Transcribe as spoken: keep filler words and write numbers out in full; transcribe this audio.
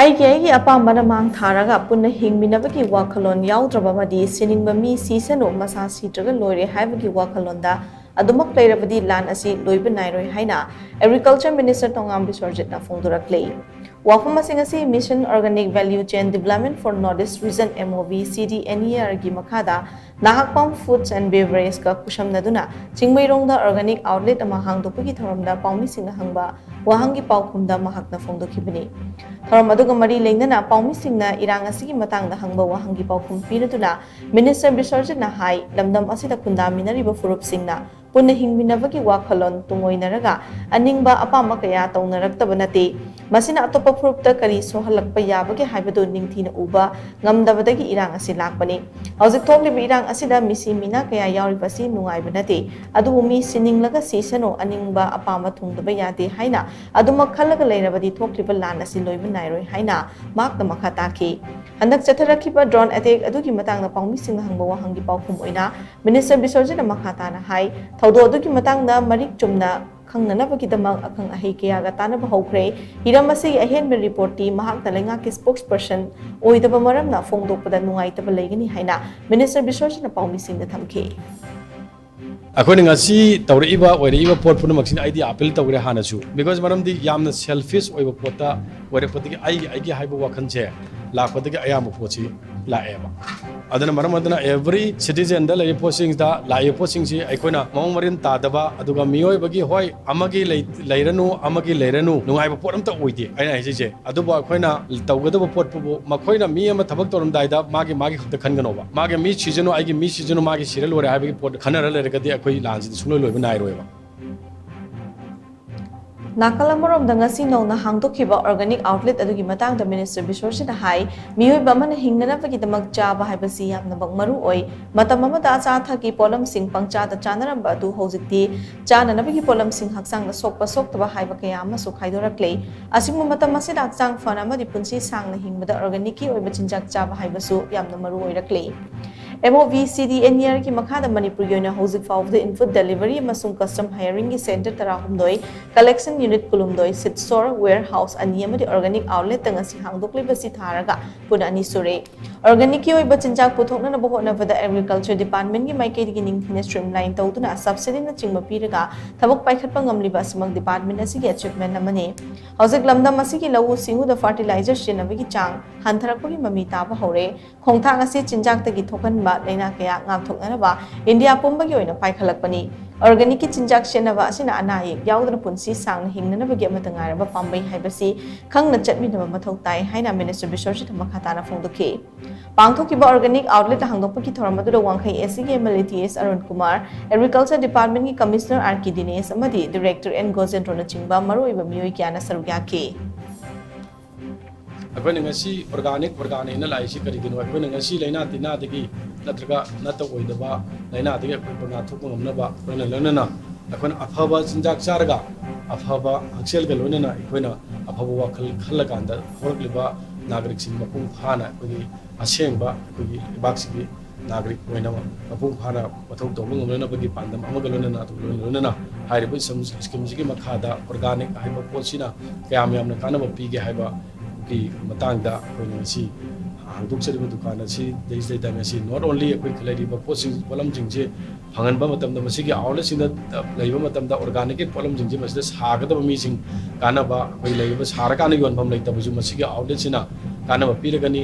ꯑꯩꯒꯤ ꯑꯩꯒꯤ ꯑꯄꯥꯝꯕꯅ ꯃꯥꯡ ꯊꯥꯔꯒ ꯄꯨꯟꯅ ꯍꯤꯡꯃꯤꯟꯅꯕꯒꯤ ꯋꯥꯈꯜꯂꯣꯟ ꯌꯥꯎꯗ꯭ꯔꯕ ꯑꯃꯗꯤ ꯁꯤꯅꯤꯡꯕ ꯃꯤ ꯁꯤꯁꯅꯨ, ꯃꯁꯥ ꯁꯤꯗ꯭ꯔꯒ ꯂꯣꯏꯔꯦ ꯍꯥꯏꯕꯒꯤ ꯋꯥꯈꯜꯂꯣꯟꯗ ꯑꯗꯨꯃꯛ ꯂꯩꯔꯕꯗꯤ ꯂꯥꯟ ꯑꯁꯤ ꯂꯣꯏꯕ ꯅꯥꯏꯔꯣꯏ ꯍꯥꯏꯅ Agriculture Minister ꯇꯣꯉꯥꯝ ꯕꯤꯁ꯭ꯋꯔꯖꯤꯠꯅ ꯐꯣꯡꯗꯣꯔꯛꯂꯤ꯫ ꯋꯥꯐꯝ ꯑꯁꯤꯡ ꯑꯁꯤ Mission Organic Value Chain Development for North East Region, M O V, C D N E R ꯒꯤ ꯃꯈꯥꯗ ꯅꯍꯥꯛꯄꯝ Foods and Beverages ꯀ ꯈꯨꯠꯁꯝꯅꯗꯨꯅ ꯆꯤꯡꯃꯩꯔꯣꯡꯗ organic outlet ꯑꯃ ꯍꯥꯡꯗꯣꯛꯄꯒꯤ ꯊꯧꯔꯝꯗ ꯄꯥꯎꯃꯤꯁꯤꯡꯅ ꯍꯪꯕ ꯋꯥꯍꯪꯒꯤ ꯄꯥꯎꯈꯨꯝꯗ ꯃꯍꯥꯛꯅ ꯐꯣꯡꯗꯣꯛꯈꯤꯕꯅꯤ꯫ ꯊꯧꯔꯝ ꯑꯗꯨꯒ ꯃꯔꯤ ꯂꯩꯅꯅ ꯄꯥꯎꯃꯤꯁꯤꯡꯅ ꯏꯔꯥꯡ ꯑꯁꯤꯒꯤ ꯃꯇꯥꯡꯗ ꯍꯪꯕ ꯋꯥꯍꯪꯒꯤ ꯄꯥꯎꯈꯨꯝ ꯄꯤꯔꯗꯨꯅ Minister ꯕꯤꯁ꯭ꯋꯔꯖꯤꯠꯅ ꯍꯥꯏ, ꯂꯝꯗꯝ ꯑꯁꯤꯗ ꯈꯨꯟꯗꯥꯃꯤꯟꯅꯔꯤꯕ ꯐꯨꯔꯨꯞꯁꯤꯡꯅ ꯄꯨꯟꯅ ꯍꯤꯡꯃꯤꯟꯅꯕꯒꯤ ꯋꯥꯈꯜꯂꯣꯟ ꯇꯨꯡꯑꯣꯏꯅꯔꯒ ꯑꯅꯤꯡꯕ ꯑꯄꯥꯝꯕ ꯀꯌꯥ ꯇꯧꯅꯔꯛꯇꯕ ꯅꯠꯇꯦ꯫ ꯃꯁꯤꯅ ꯑꯇꯣꯞꯄ ꯐꯨꯔꯨꯞꯇ ꯀꯔꯤ ꯁꯣꯛꯍꯜꯂꯛꯄ ꯌꯥꯕꯒꯦ ꯍꯥꯏꯕꯗꯨ ꯅꯤꯡꯊꯤꯅ ꯎꯕ ꯉꯝꯗꯕꯗꯒꯤ ꯏꯔꯥꯡ ꯑꯁꯤ ꯂꯥꯛꯄꯅꯤ꯫ ꯍꯧꯖꯤꯛ ꯊꯣꯛꯂꯤꯕ ꯏꯔꯥꯡ ꯑꯁꯤꯗ ꯃꯤꯁꯤ ꯃꯤꯅꯥ ꯀꯌꯥ ꯌꯥꯎꯔꯤꯕ ꯑꯁꯤ ꯅꯨꯡꯉꯥꯏꯕ ꯅꯠꯇꯦ꯫ ꯑꯗꯨꯕꯨ ꯃꯤ ꯁꯤꯅꯤꯡꯂꯒ ꯁꯤꯁꯅꯨ, ꯑꯅꯤꯡꯕ ꯑꯄꯥꯝꯕ ꯊꯨꯡꯗꯕ ꯌꯥꯗꯦ ꯍꯥꯏꯅ ꯑꯗꯨꯃꯛ ꯈꯜꯂꯒ ꯂꯩꯔꯕꯗꯤ ꯊꯣꯛꯂꯤꯕ ꯂꯥꯟ ꯑꯁꯤ ꯂꯣꯏꯕ ꯅꯥꯏꯔꯣꯏ ꯍꯥꯏꯅ ꯃꯍꯥꯛꯅ ꯃꯈꯥ ꯇꯥꯈꯤ꯫ ꯍꯟꯗꯛ ꯆꯠꯊꯔꯛꯈꯤꯕ drone attack ꯑꯗꯨꯒꯤ ꯃꯇꯥꯡꯗ ꯄꯥꯎꯃꯤꯁꯤꯡꯅ ꯍꯪꯕ ꯋꯥꯍꯪꯒꯤ ꯄꯥꯎꯈꯨꯝ ꯑꯣꯏꯅ Minister ꯕꯤꯁ꯭ꯋꯔꯖꯤꯠꯅ ꯃꯈꯥ ꯇꯥꯅ ꯍꯥꯏ, ꯊꯧꯗꯣꯛ ꯑꯗꯨꯒꯤ ꯃꯇꯥꯡꯗ ꯃꯔꯤꯛ ꯆꯨꯝꯅ ꯈꯪꯅꯅꯕꯒꯤꯗꯃꯛ ꯑꯈꯪ ꯑꯍꯩ ꯀꯌꯥꯒ ꯇꯥꯟꯅꯕ ꯍꯧꯈ꯭ꯔꯦ꯫ ꯍꯤꯔꯝ ꯑꯁꯤꯒꯤ ꯑꯍꯦꯟꯕ report ꯇꯤ ꯃꯍꯥꯛꯅ ꯂꯩꯉꯥꯛꯀꯤ spokesperson ꯑꯣꯏꯗꯕ ꯃꯔꯝꯅ ꯐꯣꯡꯗꯣꯛꯄꯗ ꯅꯨꯡꯉꯥꯏꯇꯕ ꯂꯩꯒꯅꯤ ꯍꯥꯏꯅ Minister ꯕꯤꯁ꯭ꯋꯔꯖꯤꯠꯅ ꯄꯥꯎꯃꯤꯁꯤꯡꯗ ꯊꯝꯈꯤ꯫ ꯑꯩꯈꯣꯏꯅ ꯉꯁꯤ ꯇꯧꯔꯛꯏꯕ ꯑꯣꯏꯔꯛꯏꯕ ꯄꯣꯠ ꯄꯨꯝꯅꯃꯛꯁꯤꯅ ꯑꯩꯗꯤ appeal ꯇꯧꯔꯦ ꯍꯥꯟꯅꯁꯨ, because ꯃꯔꯝꯗꯤ ꯌꯥꯝꯅ selfish ꯑꯣꯏꯕ ꯄꯣꯠꯇ ꯑꯣꯏꯔꯛꯄꯗꯒꯤ ꯑꯩꯒꯤ ꯑꯩꯒꯤ ꯍꯥꯏꯕ ꯋꯥꯈꯜꯁꯦ ꯂꯥꯛꯄꯗꯒꯤ ꯑꯌꯥꯝꯕ ꯄꯣꯠꯁꯤ ꯂꯥꯛꯑꯦꯕ꯫ ꯑꯗꯨꯅ ꯃꯔꯝ ꯑꯣꯏꯗꯨꯅ every citizen ꯗ ꯂꯩꯔꯤꯕ ꯄꯣꯠꯁꯤꯡꯁꯤꯗ, ꯂꯥꯛꯏꯕ ꯄꯣꯠꯁꯤꯡꯁꯤ ꯑꯩꯈꯣꯏꯅ ꯃꯑꯣꯡ ꯃꯔꯤꯟ ꯇꯥꯗꯕ, ꯑꯗꯨꯒ ꯃꯤꯑꯣꯏꯕꯒꯤ, ꯍꯣꯏ, ꯑꯃꯒꯤ ꯂꯩ-, ꯂꯩꯔꯅꯨ, ꯑꯃꯒꯤ ꯂꯩꯔꯅꯨ, ꯅꯨꯡꯉꯥꯏꯕ ꯄꯣꯠ ꯑꯝꯇ ꯑꯣꯏꯗꯦ ꯑꯩꯅ ꯍꯥꯏꯖꯩꯁꯦ꯫ ꯑꯗꯨꯕꯨ ꯑꯩꯈꯣꯏꯅ ꯇꯧꯒꯗꯕ ꯄꯣꯠꯄꯨ ꯃꯈꯣꯏꯅ ꯃꯤ ꯑꯃ ꯊꯕꯛ ꯇꯧꯔꯝꯗꯥꯏꯗ ꯃꯥꯒꯤ ꯃꯥꯒꯤ ꯈꯛꯇ ꯈꯟꯒꯅꯣꯕ꯫ ꯃꯥꯒꯤ ꯃꯤ ꯁꯤꯖꯅꯨ, ꯑꯩꯒꯤ ꯃꯤ ꯁꯤꯖꯅꯨ, ꯃꯥꯒꯤ ꯁꯤꯔ ꯂꯣꯏꯔꯦ ꯍꯥꯏꯕꯒꯤ ꯄꯣꯠ ꯈꯟꯅꯔ ꯂꯩꯔꯒꯗꯤ ꯑꯩꯈꯣꯏ ꯂꯥꯟꯁꯤꯗꯤ ꯁꯨꯡꯂꯣꯏ ꯂꯣꯏꯕ ꯅꯥꯏꯔꯣꯏꯕ꯫ ꯅꯥꯀꯜ ꯑꯃꯔꯣꯝꯗ ꯉꯁꯤ ꯅꯧꯅ ꯍꯥꯡꯗꯣꯛꯈꯤꯕ organic outlet ꯑꯗꯨꯒꯤ ꯃꯇꯥꯡꯗ Minister ꯕꯤꯁ꯭ꯋꯔꯖꯤꯠꯅ ꯍꯥꯏ, ꯃꯤꯑꯣꯏꯕ ꯑꯃꯅ ꯍꯤꯡꯅꯅꯕꯒꯤꯗꯃꯛ ꯆꯥꯕ ꯍꯥꯏꯕꯁꯤ ꯌꯥꯝꯅꯃꯛ ꯃꯔꯨ ꯑꯣꯏ꯫ ꯃꯇꯝ ꯑꯃꯗ ꯑꯆꯥ ꯑꯊꯛꯀꯤ ꯄꯣꯠꯂꯝꯁꯤꯡ ꯄꯪꯆꯥꯗ ꯆꯥꯅꯔꯝꯕ ꯑꯗꯨ ꯍꯧꯖꯤꯛꯇꯤ ꯆꯥꯅꯅꯕꯒꯤ ꯄꯣꯠꯂꯝꯁꯤꯡ, ꯍꯛꯆꯥꯡꯗ ꯁꯣꯛꯄ ꯁꯣꯛꯇꯕ ꯍꯥꯏꯕ ꯀꯌꯥ ꯑꯃꯁꯨ ꯈꯥꯏꯗꯣꯔꯛꯂꯦ꯫ ꯑꯁꯤꯒꯨꯝꯕ ꯃꯇꯝ ꯑꯁꯤꯗ ꯍꯛꯆꯥꯡ ꯐꯅ ꯑꯃꯗꯤ ꯄꯨꯟꯁꯤ ꯁꯥꯡꯅ ꯍꯤꯡꯕꯗ organic ꯀꯤ ꯑꯣꯏꯕ ꯆꯤꯟꯖꯥꯛ ꯆꯥꯕ ꯍꯥꯏꯕꯁꯨ ꯌꯥꯝꯅ ꯃꯔꯨ ꯑꯣꯏꯔꯛꯂꯦ꯫ MOVCDNERꯒꯤ ꯃꯈꯥꯗ ꯃꯅꯤꯄꯨꯔꯒꯤ ꯑꯣꯏꯅ ꯍꯧꯖꯤꯛ ꯐꯥꯎꯕꯗ input delivery ꯑꯃꯁꯨꯡ custom hiringꯒꯤ centre ꯇꯔꯥꯍꯨꯝꯗꯣꯏ, collection unit ꯀꯨꯟꯍꯨꯝꯗꯣꯏ, seed store, warehouse ꯑꯅꯤ ꯑꯃꯗꯤ organic outlet ꯉꯁꯤ ꯍꯥꯡꯗꯣꯛꯂꯤꯕꯁꯤ ꯊꯥꯔꯒ ꯄꯨꯟꯅ ꯑꯅꯤ ꯁꯨꯔꯦ꯫ Organicꯀꯤ ꯑꯣꯏꯕ ꯆꯤꯟꯖꯥꯛ ꯄꯨꯊꯣꯛꯅꯅꯕ ꯍꯣꯠꯅꯕꯗ Agriculture Departmentꯀꯤ ꯃꯥꯏꯀꯩꯗꯒꯤ ꯅꯤꯡꯊꯤꯅ streamline ꯇꯧꯗꯨꯅ subsidyꯅꯆꯤꯡꯕ ꯄꯤꯔꯒ ꯊꯕꯛ ꯄꯥꯏꯈꯠꯄ ꯉꯝꯂꯤꯕ ꯑꯁꯤꯃꯛ department ꯑꯁꯤꯒꯤ achievement ꯑꯃꯅꯤ꯫ ꯍꯧꯖꯤꯛ ꯂꯝꯗꯝ ꯑꯁꯤꯒꯤ ꯂꯧꯎ ꯁꯤꯡꯎꯗ fertilizer ꯁꯤꯖꯤꯟꯅꯕꯒꯤ ꯆꯥꯡ ꯍꯟꯊꯔꯛꯄꯒꯤ ꯃꯃꯤ ꯇꯥꯕ ꯍꯧꯔꯦ꯫ ꯈꯣꯡꯊꯥꯡ ꯑꯁꯤ ꯆꯤꯟꯖꯥꯛꯇꯒꯤ ꯊꯣꯛꯍꯟꯕ ꯂꯥꯏꯅꯥ ꯀꯌꯥ ꯉꯥꯛꯊꯣꯛꯅꯅꯕ ꯏꯟꯗꯤꯌꯥ ꯄꯨꯝꯕꯒꯤ ꯑꯣꯏꯅ ꯄꯥꯏꯈꯠꯂꯛꯄꯅꯤ꯫ Organicꯀꯤ ꯆꯤꯟꯖꯥꯛ ꯁꯤꯖꯤꯟꯅꯕ ꯑꯁꯤꯅ ꯑꯅꯥ ꯑꯌꯦꯛ ꯌꯥꯎꯗꯅ ꯄꯨꯟꯁꯤ ꯁꯥꯡꯅ ꯍꯤꯡꯅꯅꯕꯒꯤ ꯑꯃꯠꯇ ꯉꯥꯏꯔꯕ ꯄꯥꯝꯕꯩ ꯍꯥꯏꯕꯁꯤ ꯈꯪꯅ ꯆꯠꯃꯤꯟꯅꯕ ꯃꯊꯧ ꯇꯥꯏ ꯍꯥꯏꯅ Minister ꯕꯤꯁ꯭ꯋꯖꯤꯠꯅ ꯃꯈꯥ ꯇꯥꯅ ꯐꯣꯡꯗꯣꯛꯈꯤ꯫ ꯄꯥꯡꯊꯣꯛꯈꯤꯕ organic outlet ꯍꯥꯡꯗꯣꯛꯄꯒꯤ ꯊꯧꯔꯝ ꯑꯗꯨꯗ ꯋꯥꯡꯈꯩ ACꯒꯤ MLA TA Arun Kumar, Agriculture Departmentꯀꯤ Commissioner R.K. ꯗꯤꯅꯦꯁ ꯑꯃꯗꯤ Director N. ꯒꯣꯖꯦꯟꯗ꯭ꯔꯣꯅꯆꯤꯡꯕ ꯃꯔꯨꯑꯣꯏꯕ ꯃꯤꯑꯣꯏ ꯀꯌꯥꯅ ꯁꯔꯨꯛ ꯌꯥꯈꯤ꯫ ꯑꯩꯈꯣꯏꯅ ꯉꯁꯤ organic organicꯅ ꯂꯥꯛꯏꯁꯤ ꯀꯔꯤꯒꯤꯅꯣ? ꯑꯩꯈꯣꯏꯅ ꯉꯁꯤ ꯂꯥꯏꯅꯥ ꯇꯤꯟꯅꯥꯗꯒꯤ ꯅꯠꯇ꯭ꯔꯒ ꯅꯠꯇ ꯑꯣꯏꯗꯕ ꯂꯥꯏꯅꯥꯗꯒꯤ ꯑꯩꯈꯣꯏꯕꯨ ꯉꯥꯛꯊꯣꯛꯄ ꯉꯝꯅꯕ, ꯑꯩꯈꯣꯏꯅ ꯂꯣꯏꯅꯅ ꯑꯩꯈꯣꯏꯅ ꯑꯐꯕ ꯆꯤꯟꯖꯥꯛ ꯆꯥꯔꯒ ꯑꯐꯕ ꯍꯛꯁꯦꯜꯒ ꯂꯣꯏꯅꯅ ꯑꯩꯈꯣꯏꯅ ꯑꯐꯕ ꯋꯥꯈꯜ ꯈꯜꯂꯀꯥꯟꯗ ꯍꯧꯔꯛꯂꯤꯕ ꯅꯥꯒꯔꯤꯛꯁꯤꯡ ꯃꯄꯨꯡ ꯐꯥꯅ ꯑꯩꯈꯣꯏꯒꯤ ꯑꯁꯦꯡꯕ ꯑꯩꯈꯣꯏꯒꯤ ꯂꯩꯕꯥꯛꯁꯤꯒꯤ ꯅꯥꯒꯔꯤꯛ ꯑꯣꯏꯅꯕ ꯃꯄꯨꯡ ꯐꯥꯅ ꯃꯊꯧ ꯇꯧꯕ ꯉꯝꯅꯅꯕꯒꯤ ꯄꯥꯟꯗꯝ ꯑꯃꯒ ꯂꯣꯏꯅꯅ, ꯑꯗꯨꯒ ꯂꯣꯏꯅ ꯂꯣꯏꯅꯅ ꯍꯥꯏꯔꯤꯕ ꯁ꯭ꯀꯤꯝꯁꯤꯒꯤ ꯃꯈꯥꯗ organic ꯍꯥꯏꯕ ꯄꯣꯠꯁꯤꯅ ꯀꯌꯥꯝ ꯌꯥꯝꯅ ꯀꯥꯟꯅꯕ ꯄꯤꯒꯦ ꯍꯥꯏꯕꯒꯤ ꯃꯇꯥꯡꯗ ꯑꯩꯈꯣꯏꯅ ꯉꯁꯤ ꯍꯥꯡꯗꯣꯛꯆꯔꯤꯕ ꯗꯨꯀꯥꯟ ꯑꯁꯤꯗꯩꯁꯤꯗꯩꯗ ꯉꯁꯤ not only ꯑꯩꯈꯣꯏ ꯂꯩꯔꯤꯕ ꯄꯣꯠꯁꯤꯡ, ꯄꯣꯠꯂꯝꯁꯤꯡꯁꯦ ꯐꯪꯍꯟꯕ ꯃꯇꯝꯗ, ꯃꯁꯤꯒꯤ outletꯁꯤꯡꯗ ꯂꯩꯕ ꯃꯇꯝꯗ organicꯀꯤ ꯄꯣꯠꯂꯝꯁꯤꯡꯁꯦ ꯃꯁꯤꯗ ꯁꯥꯒꯗꯕ ꯃꯤꯁꯤꯡ ꯀꯥꯟꯅꯕ, ꯑꯩꯈꯣꯏ ꯂꯩꯔꯤꯕ ꯁꯥꯔꯀꯥꯟꯗ ꯌꯣꯟꯐꯝ ꯂꯩꯇꯕꯁꯨ ꯃꯁꯤꯒꯤ outletꯁꯤꯅ ꯀꯥꯟꯅꯕ ꯄꯤꯔꯒꯅꯤ꯫